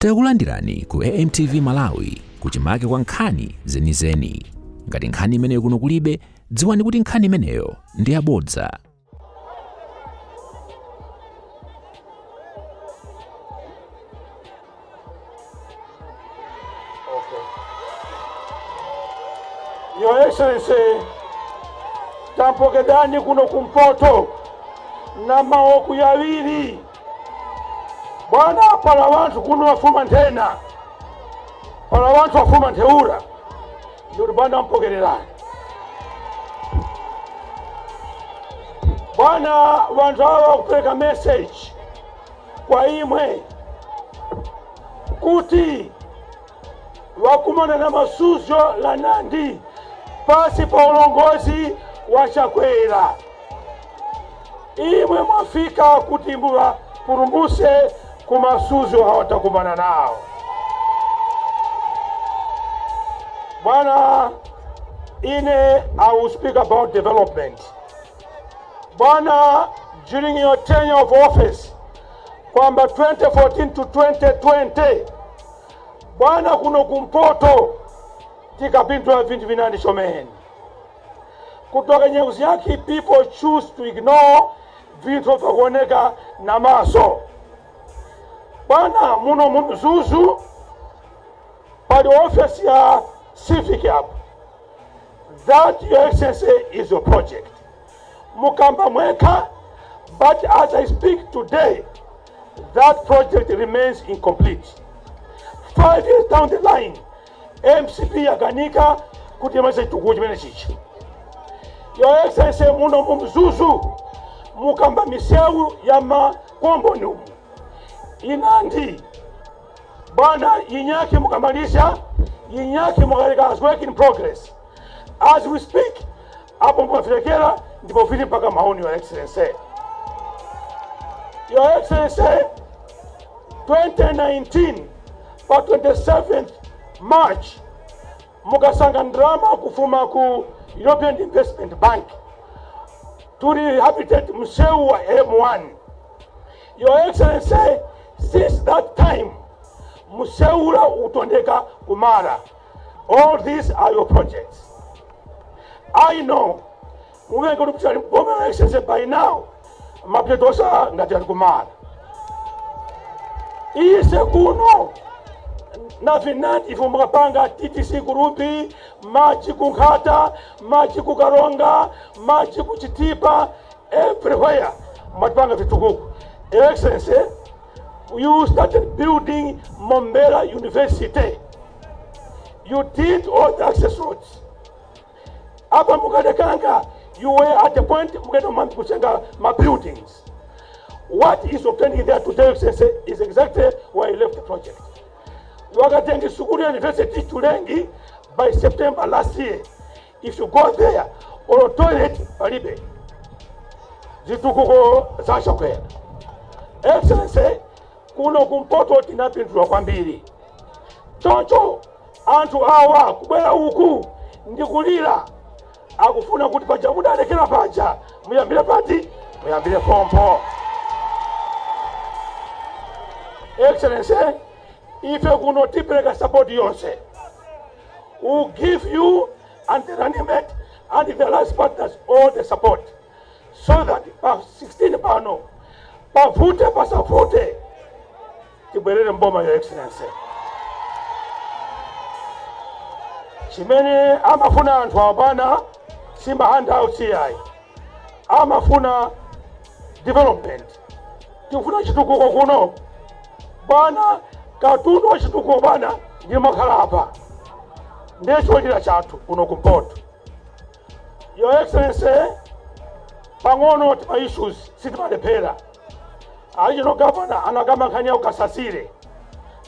Takulandirani ku AMTV Malawi, kuchimake kwa nkhani zenizeni. Ngati nkhani imeneyo kuno kulibe, dziwani kuti nkhani imeneyo ndi yabodza. Okay. Your Excellency, tampokedani kuno kumpoto na maoku yawiri. Bwana, pala wanthu kuno wafuma nthena, pala wanthu wafuma ntheura, ndikuti bwana mpokererani. Bwana, wanthu awa wakupereka message kwa imwe kuti wakumana na masuzyo la nandi pasi pa ulongozi wa Chakwera. Imwe mwafika kuti muwapulumuse ku masuzyo hawatakumana nawo. Bwana, ine I will speak about development. Bwana, during your tenure of office kwamba 2014 to 2020, bwana, kuno kumpoto tikapindula vinthu vinandi chomene kutoka nyengo yake. People choose to ignore vinthu vyakuoneka na maso. Bwana, muno mu Mzuzu pali office ya civic apo. That, Your Excellency, is your project. Mukamba mweka, but as I speak today, that project remains incomplete. 5 years down the line, MCP yakanika kuti imalize chitukuko chimene chichi. Your Excellency, muno mu Mzuzu mukamba misewu ya makomboni umu inandi. Bwana, yinyake mukamalisha, yinyake mukaleka as work in progress. As we speak, apo mukafirekera ndipo vili mpaka maoni. Your Excellency, Your Excellency, 2019 pa 27th March mukasanga ndrama kufuma ku European Investment Bank to rehabilitate msewu wa M1. Your Excellency, since that time msewu utondeka kumara. All these are your projects. I know muvenge kuti kuchali boma. Your Excellency, by now mapetosa ngati ali kumara. Ise kuno na vinandi ife mukapanga TTC ku Rumphi, machi ku Nkhata, machi ku Karonga, machi ku Chitipa, everywhere matipanga vitukuko. Excellency, you started building Mombera University. You did all the access roads. Apa mukadekanga, you were at the point mukenda kusenga ma buildings. What is obtaining there today, Excellency, is exactly where you left the project. Wakatengi Sukuru University Chulengi by September last year. If you go there, or toilet palibe. Zitukuko za Chakwera. Excellency, kuno kumpoto tinapindulwa kwambiri. Choncho anthu awa kubwera uku ndikulira, akufuna kuti paja mudalekera paja muyambire pati, muyambire pompo. Excellency, ife kuno tipereka support yonse. We give you and the running mate and the alliance partners all the support so that pa 16 pano, pavute pasavute, tibwerere mboma. Your Excellency, chimene amafuna anthu awa si ma handouts ayi, amafuna development. Tikufuna chitukuko kuno bwana. Katundu wa chitukuko bwana ndi makhala apa, ndiye cholira chathu kuno kumpoto. Your Excellency, pang'ono tima issues sitimalephera. Regional governor anakamba nkhani ya ukasasire.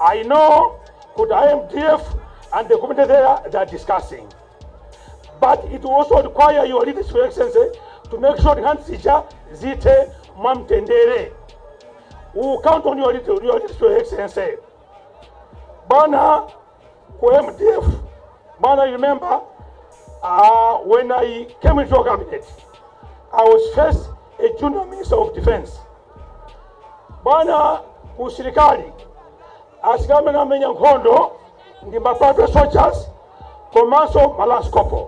I know kuti IMDF and the community there, they are discussing, but it will also require your leadership, Your Excellency, to make sure nkhani zija zithe mwamtendere. We will count on your leadership, Your Excellency. Bwana, ku MDF, bwana, you remember when I came into your cabinet, I was first a junior minister of defense. Bwana, ku usilikali Asilikali amene amenya nkhondo ndi ma private soldiers komanso ma lance corporal.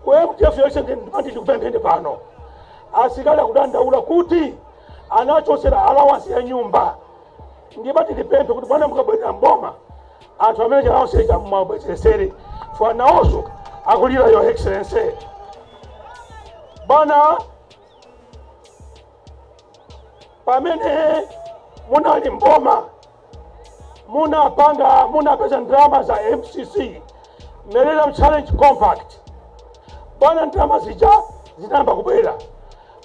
Ku MDF yonse, ndimati ndikupempheni pano, asilikali akudandaula kuti anachosera allowance ya nyumba. Ndimati ndipemphe kuti bwana, mukabwerera mboma, anthu amene allowance ija mumabwezeresere fwa nawonso akulira, Your Excellency. Bwana, pamene munali mboma munapanga, munapeza ndalama za MCC, Millennium Challenge Compact. Bwana, ndalama zija zinayamba kubwera,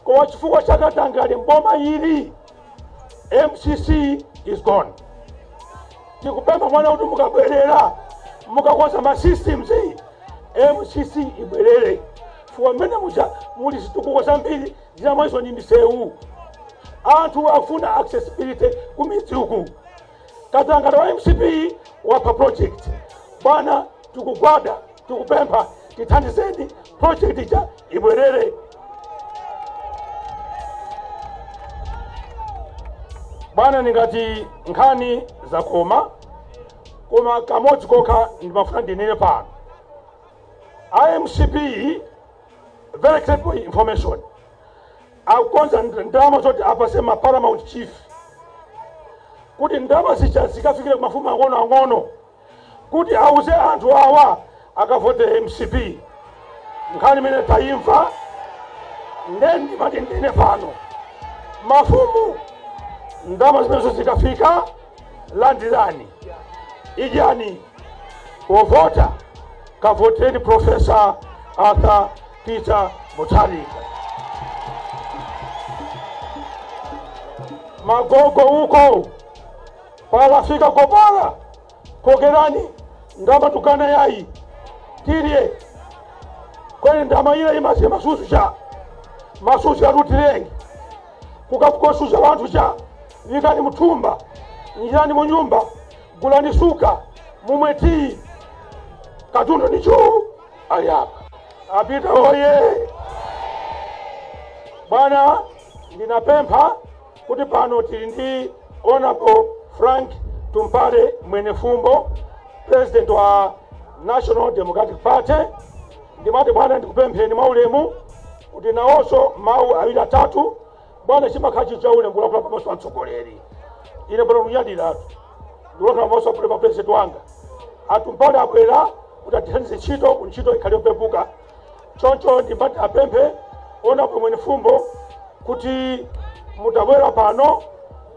koma chifukwa chakatangale mboma ili, MCC is gone. Tikupempha mwana kuti mukabwerera, mukakonza ma systems, MCC ibwerere, chifukwa mmene muja muli zitukuko zambiri, zinamwenso ni misewu. Anthu akufuna accessibility kumidzi uku. Katangale wa MCP wapha project. Bwana, tikugwada, tikupempha, tithandizeni project ija ibwerere. Bwana, ndingati nkhani zakoma, koma kamodzi kokha ndimafuna ndinene pano. IMCP, very credible information, akukonza ndalama zoti apase ma paramount chief, kuti ndalama zija zikafikire ku mafumu ang'onoang'ono, kuti auze anthu awa akavote MCP. Nkhani imene tayimva, nde ndimati ndine pano, mafumu, ndalama zimenezo zikafika, landirani, idyani, povota kavoteni Professor Arthur Peter Mutharika. Magogo uko palafika kopala pokerani ndama tukana yayi tilye kwene ndama ile imasiye masusu cha masusu yatutilengi kukafukosuza wanthu cha vikani muthumba, njirani munyumba, gulani suka, mumwe tii. Katundu ni juu ali apa. Apita oye! Bwana, ndinapempha kuti pano tili ndi Honorable Frank Tumpale Mwenefumbo, president wa National Democratic Party. Ndimati bwana, ndikupempheni mwaulemu kuti nawonso mawu awiri atatu. Bwana, chimakhala cha ulemu kulankhula pamaso pa mtsogoleri. Ine bwana kunyadilatu ndikulankhula pamaso pa president wanga. Atumpale abwera kuti atithandize ntchito, ku ntchito ikhale yopepuka. Choncho ndimati apemphe Honorable Mwenefumbo kuti mutabwera pano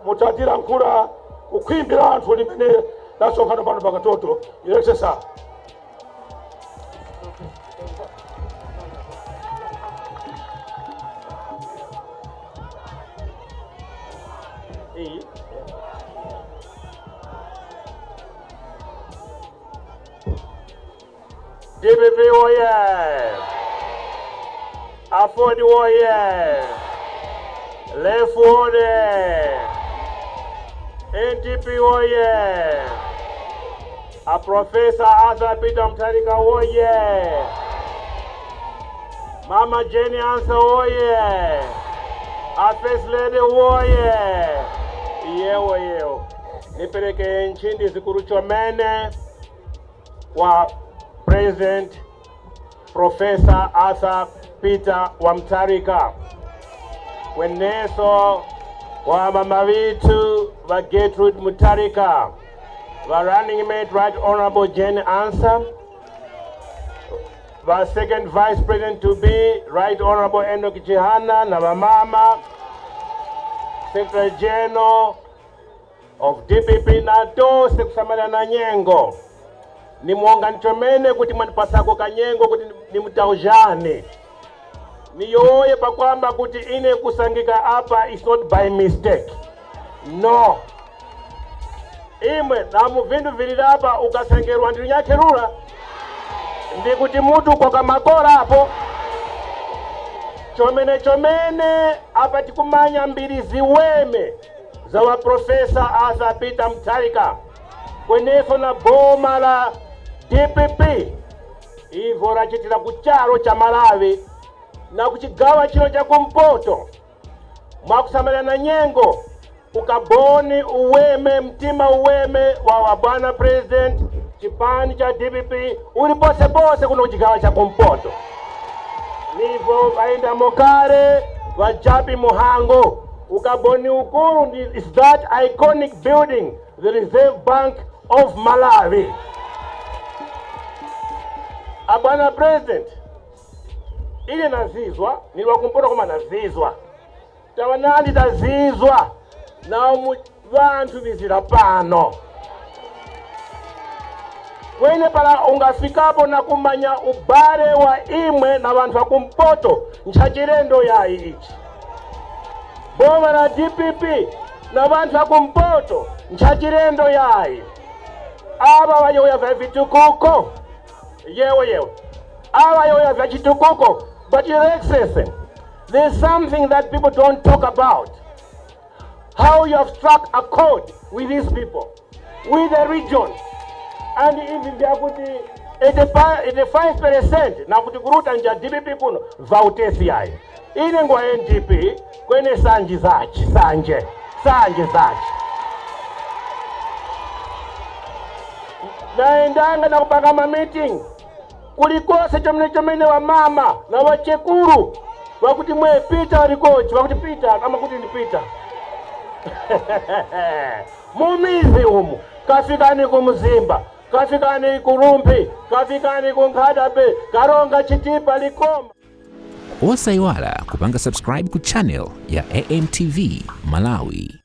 mutatilankhula kukhwimbi la anthu limene lasonkhana pano pakatoto. Your Excellency. Iyi. DPP oye! AFORD oye! Left oye! NDP oye! A Professor Arthur Peter Mutharika oye! Mama Jane Ansah oye! A First Lady oye! Yewo yewo. Nipereke nchindi zikuru chomene kwa President Professor Arthur Peter wa Mutharika, kweneso kwa mama vitu va Gertrude Mutharika, va running mate Right Honorable Jane Ansah, va second vice president to be Right Honorable Enoch Chihana, na vamama, Secretary General of DPP, na tose kusamala na nyengo. Nimuonga nchomene kuti mwanipasako kanyengo kuti nimutaujane niyoye pakwamba kuti ine kusangika apa is not by mistake, no. Imwe namu vindu vililapa ukasengerwa ndinyakherula ndikuti mutu kokamakora apo. Chomene chomene apa tikumanya mbiri ziweme za wa Professor Arthur Peter Mutharika kweneso na boma la DPP, ivo rachitira kuchalo cha Malawi na kuchigawa chino cha kumpoto mwakusamala na nyengo. Ukaboni uweme, mtima uweme wa bwana President, chipani cha DPP uli posepose kuno kuchigawo cha kumpoto. Nivo vaenda mokare vajapi muhango ukaboni ukulu is that iconic building, the Reserve Bank of Malawi. Abwana President, ile nazizwa niliwa kumpoto koma nazizwa tawanandi tazizwa nawo vanthu vizira pano kwene pala ungafikapo na kumanya ubale wa imwe na vanthu akumpoto. Nchachilendo yayi ichi. Boma la DPP na vanthu akumpoto nchachilendo yayi. Ava vayoya vya vitukuko, yewe yewe, ava yoya vya chitukuko. But Your Excellency, there's something that people don't talk about: how you have struck a chord with these people, with the region. And ivi vyakuti 85% nakuti kuruta nja DPP kuno vautesi yayi. Ine ngwa NDP kwene sanje zachi sanje sanje zachi naendanga nakupanga ma meeting kulikose chomene chomene wa mama na wachekuru wakuti mwe Peter likochi wakuti Peter kama kuti ndi Peter mumizi umu, kafikani kumzimba, kafikani kurumpi, kafikani kunkhadabe, Karonga, Chitipa, Likoma. Osayiwala kupanga subscribe ku channel ya AMTV Malawi.